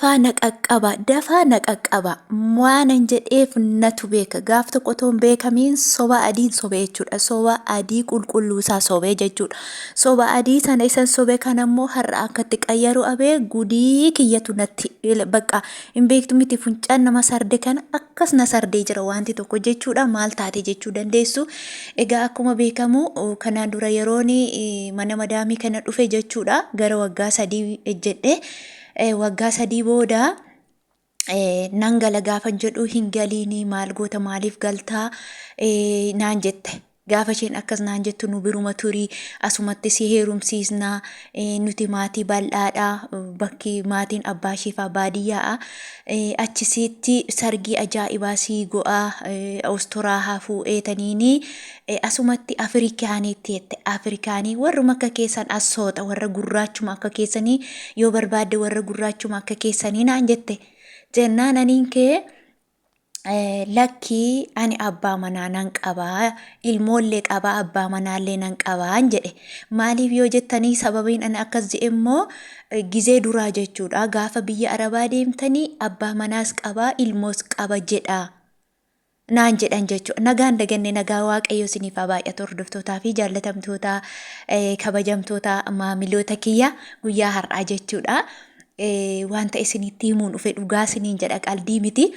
Dafaa na qaqqaba, dafaa na qaqqaba. Waanan jedheef natu beeka. Gaaf tokko otoo hin beekamiin soba adiin sobe jechuudha. Soba adii qulqulluu isaa sobe jechuudha. Soba adii sana isan sobe kana immoo har'a akka itti qayyaru abee gudii kiyyatu natti bakka hin beektu miti, funcaan nama sarde kana akkas na sardee jira wanti tokko jechuudha. Maal taate jechuu dandeessu. Egaa akkuma beekamu kanaan dura yeroon mana madaamii kana dhufe jechuudha. Gara waggaa 3 ejjedhe. Waggaa 3 booda nan gala gaafan jedhu, hin galiini, maal goota, maaliif galtaa naan jette. Gaafa isheen akkas naan jettu, nu biruma turii, asumatti si heerumsiisna, nuti maatii bal'aadha, bakki maatiin abbaa isheefaa baadiyyaadha. Achisitti sargii ajaa'ibaa sii go'a, ostoraa haa fuudheetaniini asumatti Afrikaaniitti jette. Afrikaanii warruma akka keessan as soota, warra gurraachuma akka keessanii yoo barbaadde, warra gurraachuma akka keessanii naan jette. Jennaan aniin kee, lakkii, ani abbaa manaa nan qabaa, ilmoollee qabaa, abbaa manaallee nan qabaan jedhe. Maaliif yoo jettanii, sababiin ani akkas jedhe immoo gizee duraa jechuudha. Gaafa biyya Arabaa deemtanii abbaa manaas qabaa, ilmoos qaba jedha naan jedhan jechuudha. Nagaan daganne, nagaa Waaqayyo isiniif haa baay'atu, hordoftootaa fi jaallatamtoota, kabajamtoota maamiloota kiyya. Guyyaa har'aa jechuudha. Wanta isinitti himuun dhufe, dhugaa isiniin jedha, qaldii miti.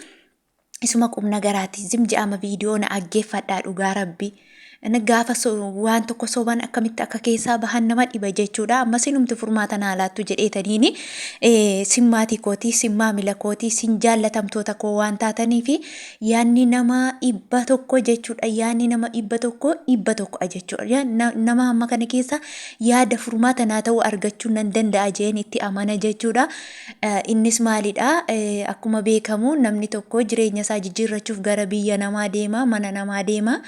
Isuma qubna garaati zim je'ama, viidiyoo na aggeeffadhaa, dhugaa rabbi. Inni gaafa waan tokko soban akkamitti akka keessaa bahan nama dhiba jechuudha. Amma sinumti furmaata naa laattu jedheetaniini, sin maatii kootii, sin maamila kootii, sin jaallatamtoota koo waan taataniifi yaadni nama 100 jechuudha. Yaadni nama 100 100 jechuudha. Nama hamma kana keessa yaada furmaata naa ta'uu argachuu nan danda'a jeen itti amana jechuudha. Innis maalidha? Akkuma beekamu namni tokko jireenya isaa jijjiirrachuuf gara biyya namaa deema, mana namaa deema.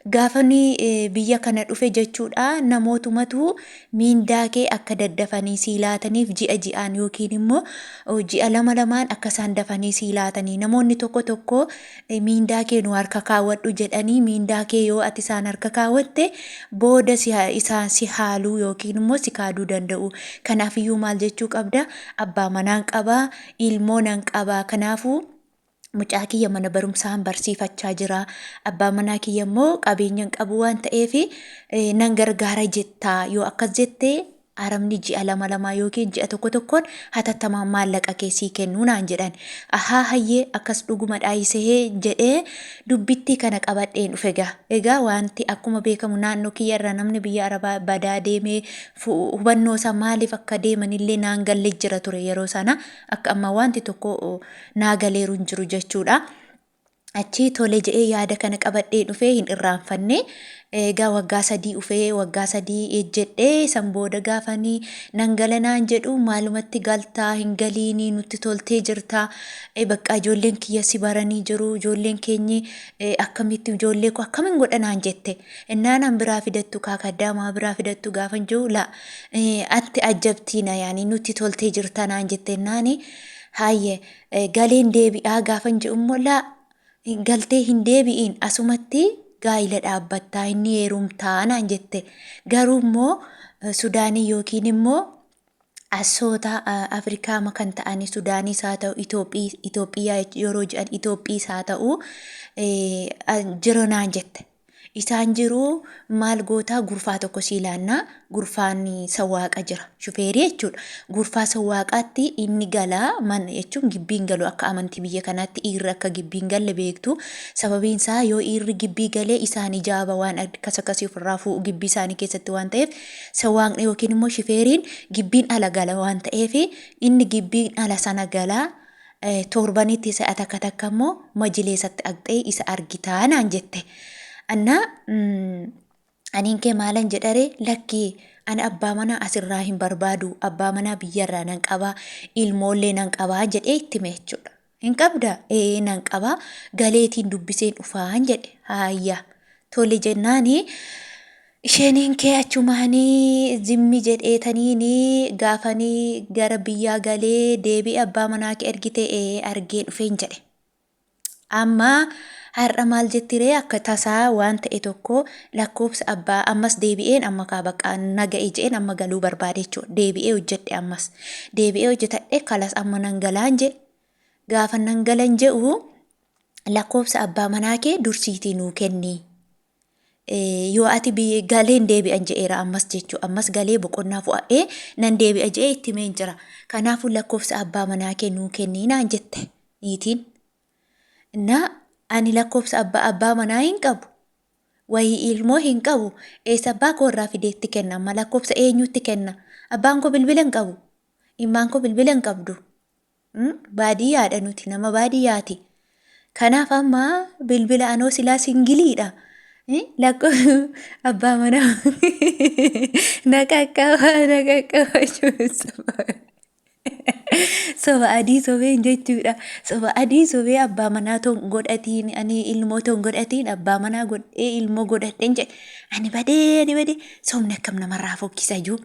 Gaafa inni biyya kana dhufe jechuudha, namootumatu miindaa kee akka daddafanii sii laataniif ji'a ji'aan yookiin immoo ji'a lama lamaan akka isaan dafanii sii laatanii, namoonni tokko tokko miindaa kee nu harka kaawwadhu jedhanii, miindaa kee yoo ati isaan harka kaawwatte booda si isaan si haaluu yookiin immoo si kaaduu danda'u. Kanaafiyyuu maal jechuu qabda? Abbaa manaan qabaa, ilmoo nan qabaa. Kanaafuu mucaa kiyya mana barumsaan barsiifachaa jira. Abbaa manaa kiyya immoo qabeenya hin qabu waan ta'eef nan gargaara jettaa. Yoo akkas jette Arabni ji'a lama lamaa yookiin ji'a tokko tokkoon hatattamaan maallaqa kee sii kennuu naan jedhan. Ahaa, hayyee, akkas dhuguma dhaayisehee jedhee dubbittii kana qabadheen dhufe gaa. Egaa wanti akkuma beekamu naannoo kiyya irraa namni biyya Arabaa badaa deemee hubannoo isaa maaliif akka deemanillee naan galle jira ture yeroo sana, akka ammaa wanti tokko naa galeeru hin jiru jechuudha. Achii tole jedhee yaada kana qabadhee dhufee hin irraanfanne. Egaa waggaa 3 dhufee, waggaa 3 ejjedhee, san booda gaafanii nan gala naan jedhu, maalumatti galtaa, hin galiinii, nutti toltee jirta, bakka ijoolleen kiyya si baranii jiru, ijoolleen keenyi akkamitti, ijoollee koo akkamiin godha naan jette. Innaan an biraa fidattu kaakadaamaa biraa fidattu gaafan jiru, la atti ajjabtiina yaani nutti toltee jirta naan jette. Innaani haayye galeen deebi'aa gaafan jedhu immoo, laa, galtee hin deebi'iin, asumatti gaa'ila dhaabbattaa, inni heerumtaa naan jette. Garuu immoo Sudaanii yookiin immoo asoota Afrikaama kan ta'anii, Sudaaniis haa ta'u, Itoophiyaa yeroo jedhan Itoophiis haa ta'u, jira naan jette. Isaan jiru, maal gootaa, gurfaa tokko sii laannaa, gurfaan sawwaaqa jira, shufeerii jechuudha. Gurfaa sawwaaqaatti inni galaa, mana jechuun gibbiin galu, akka amantii biyya kanaatti dhiirri akka gibbiin galle beektu. Sababiin isaa yoo dhiirri gibbii galee isaan ijaaba waan akkas akkasii ofirraa fuudhu gibbii isaanii keessatti waan ta'eef, sawwaaqni yookiin immoo shufeeriin gibbiin ala gala waan ta'eef, inni gibbiin ala sana galaa, torbanitti si'a takka takka immoo majileesatti dhaqxee isa argitaa naan jette. Annaa aniin kee maalan jedhare, lakkii, ani abbaa manaa asirraa hin barbaadu, abbaa manaa biyyarraa nan qabaa, ilmoollee nan qabaa jedhee itti hime jechuudha. Hin qabda? Ee, nan qabaa, galeetiin dubbiseen dhufaan jedhe. Haayya, tole jennaani isheenin kee achumaanii zimmi jedheetaniini gaafanii gara biyyaa galee deebi'e, abbaa manaa kee argite? Ee, argee dhufeen jedhe. Amma har'a maal jettiree akka tasaa waan ta'e tokko lakkoofsa abbaa ammas deebi'een amma kaa bakka na ga'e je'een amma galuu barbaade jechuudha. Deebi'ee hojjedhe ammas. Deebi'ee hojjetadhe kalas amma nan galaan jedhe. Gaafa nan galan je'u lakkoofsa abbaa manaa kee dursiitii nuu kenni. Yoo ati galeen deebi'an je'eera ammas jechuu ammas galee boqonnaa fu'adhee nan deebi'a je'ee itti himeen jira. Kanaafuu lakkoofsa abbaa manaa kee nuu kenni naan jette niitiin. Na ani lakkoofsa abbaa manaa hin qabu. Wayii ilmoo hin qabu. Eessa abbaa koo irraa fidee itti kenna amma lakkoofsa eenyutti kenna? Abbaan koo bilbila hin qabu. Ilmaan koo bilbila hin qabdu. Baadiyyaadha nuti nama baadiyyaati. Kanaaf amma bilbila anoo silaa singiliidha. Lakko abbaa manaa na qaqqaba na qaqqaba jechuudha. Soba adii sobeen jechuudha. Soba adii sobee abbaa manaa toon godhatiin ani ilmoo toon godhatiin abbaa manaa godhee ilmoo godhadheen jedhe. Ani badee ani badee sobni akkam namarraa fokkisa iyyuu.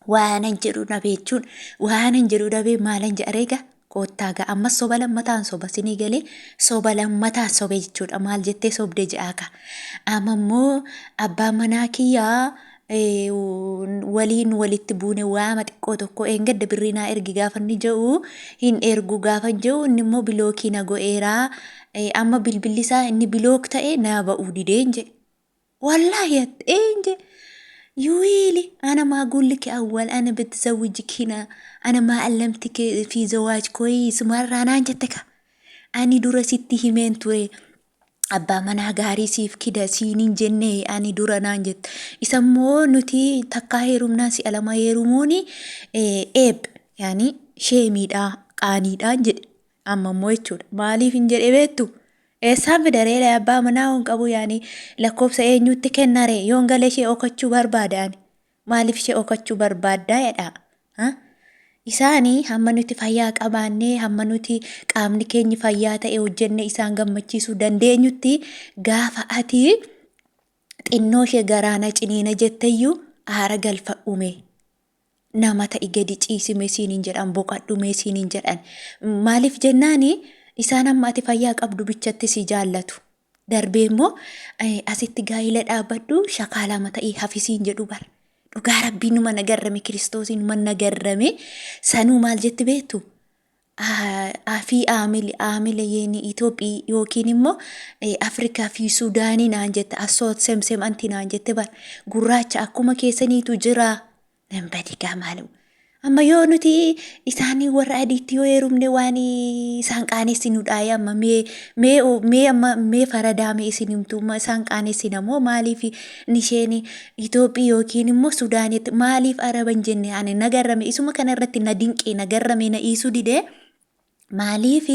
Waanan jedhu dhabee jechuun waanan jedhu dhabee maalan jedha reega koottaa gaa ammas soba lammataan soba sinii galee soba lammataan sobe jechuudha maal jettee sobde je'aa ka amma immoo abbaan manaa kiyyaa waliin walitti buune waama xiqqoo tokko eengadda birrii naa ergi gaafa inni jedhu hin ergu gaafa jedhu inni immoo bilookii na go'eeraa amma bilbilli isaa inni bilook ta'e naa ba'uu dideen jedhe. والله انت يويلي انا ما اقول لك اول انا بتزوجك هنا انا ما علمتك في زواج كويس مرة انا جتك ani dura sitti himeen ture abbaa manaa gaarii siif kida siin hin jenne ani dura naan jette isa immoo nuti takkaa heerumnaan si'a lama heerumuuni eeb yaani sheemiidha qaaniidhaan jedhe Amma immoo jechuudha. Maaliif hin jedhe beektu? Eessaan fida ree abbaa manaa hin qabu yaani lakkoofsa eenyutti kenna ree yoon galee ishee okachuu barbaada ani. Maaliif ishee okachuu barbaaddaa jedha. Ha? Isaani hamma nuti fayyaa qabaannee hamma nuti qaamni keenyi fayyaa ta'e hojjenne isaan gammachiisuu dandeenyutti gaafa ati xinnoo ishee garaana ciniina jetteyyuu aara galfadhu mee. Nama ta'i gadi ciisi mee siin hin jedhan boqadhu mee siin hin jedhan. Maaliif jennaani isaan amma ati fayyaa qabdu bichatti si jaallatu. Darbee immoo asitti gaa'ila dhaabbadhu shakaalama ta'ii hafi siin jedhu bar. Dhugaa rabbii numa na garrame kiristoosii numa na garrame sanuu maal jetti beektu? Fi aamili aamila yeeni Itoophii yookiin immoo Afrikaa fi Suudaanii naan jette assoot semsem anti naan jette bar gurraacha akkuma keessaniitu jira. Nan badi gaa maaloo. Amma yoo nuti isaanii warra adiitti yoo heerumne waan isaan qaanessinudhaa amma mee mee mee amma mee faradaa mee isin himtu amma isaan qaanessina moo maaliif isheen Itoophii yookiin immoo Sudaanitti maaliif Araba hin jenne ani na garrame isuma kana irratti na dinqee na garrame na dhiisuu didee maaliif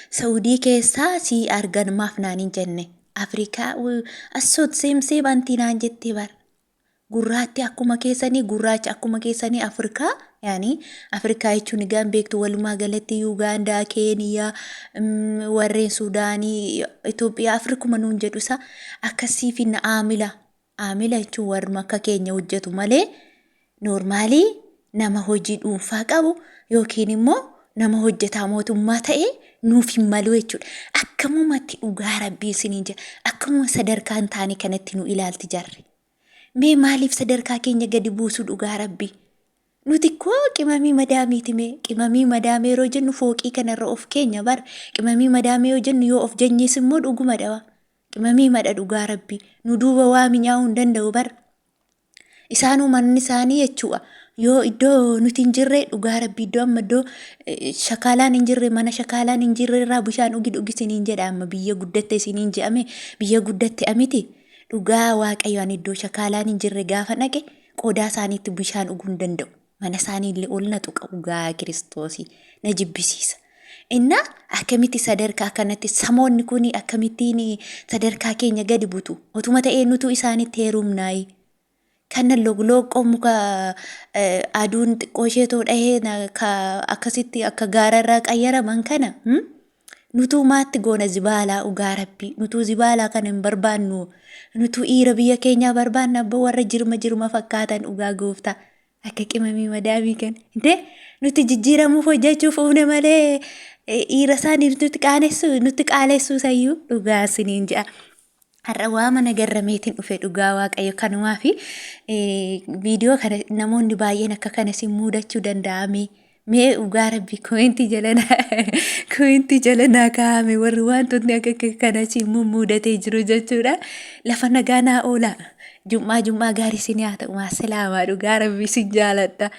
Saudii keessaa sii argan maaf naan hin jenne Afrikaa assoot seem seem antii naan jettee bar Gurraatti akkuma keessanii gurraacha akkuma keessanii Afrikaa yaani Afrikaa jechuun egaa hin beektu walumaa galatti Yuugaandaa, Keeniyaa, warreen Suudaanii, Itoophiyaa Afrikuma nuun jedhu isa akkasii finna aamila. Aamila jechuun warruma akka keenya hojjetu malee noormaalii nama hojii dhuunfaa qabu yookiin immoo nama hojjetaa mootummaa ta'e nuuf hin malu jechuudha. Akkamumatti dhugaa rabbii isiniin jedha. Akkamuma sadarkaa hin taane kanatti nu ilaalti jarri. Mee maaliif sadarkaa keenya gadi buusu dhugaa rabbii? Nuti koo qimamii madaamiiti mee qimamii madaamii yeroo jennu fooqii kanarra of keenya bar qimamii madaamii yoo jennu yoo of jenyees immoo dhuguma dhawa. Qimamii madha dhugaa rabbii nu duuba waa minyaa'uu hin danda'u bar. Isaanuu manni isaanii jechuudha. Yoo iddoo nuti hin jirre dhugaa rabbii iddoo amma iddoo shakaalaan hin jirre mana shakaalaan hin jirre irraa bishaan dhugi dhugi isiniin jedha amma biyya guddatte isiniin je'ame biyya guddatte amiti dhugaa waaqayyo ani iddoo shakaalaan hin jirre gaafa dhaqe qodaa isaaniitti bishaan dhuguu hin danda'u. Mana isaanii illee ol na tuqa dhugaa kiristoosii na jibbisiisa. Inna akkamitti sadarkaa kanatti samoonni kun akkamittiin sadarkaa keenya gadi butu otuma ta'ee nutu isaanitti heerumnaayi. Kana loglooqqoo muka aduun xiqqoo ishee too dhahee akkasitti akka gaararraa qayyaraman kana nutuu maatti goona zibaalaa dhugaa rabbii nutuu zibaalaa kana hin barbaannu nutuu dhiira biyya keenyaa barbaanna abba warra jirma jirma fakkaatan dhugaa gooftaa akka qimamii madaamii kana intee nuti jijjiiramuuf hojjechuuf uumne malee Dhiira isaaniif nutti qaanessu nutti qaalessuu sayyuu dhugaa isiniin jedha. Har'a waa mana garrameetiin dhufe dhugaa waaqayyo kanumaa fi viidiyoo kana namoonni baay'een akka kana isin muudachuu danda'ame. Mee dhugaa rabbi komentii jala naa komentii jala naa kaa'ame warri wantootni akka kana isin mummuudatee jiru jechuudha. Lafa nagaa naa oola. Jum'aa jum'aa gaarii isin haa ta'u. Maasalaamaa dhugaa rabbi isin jaaladha.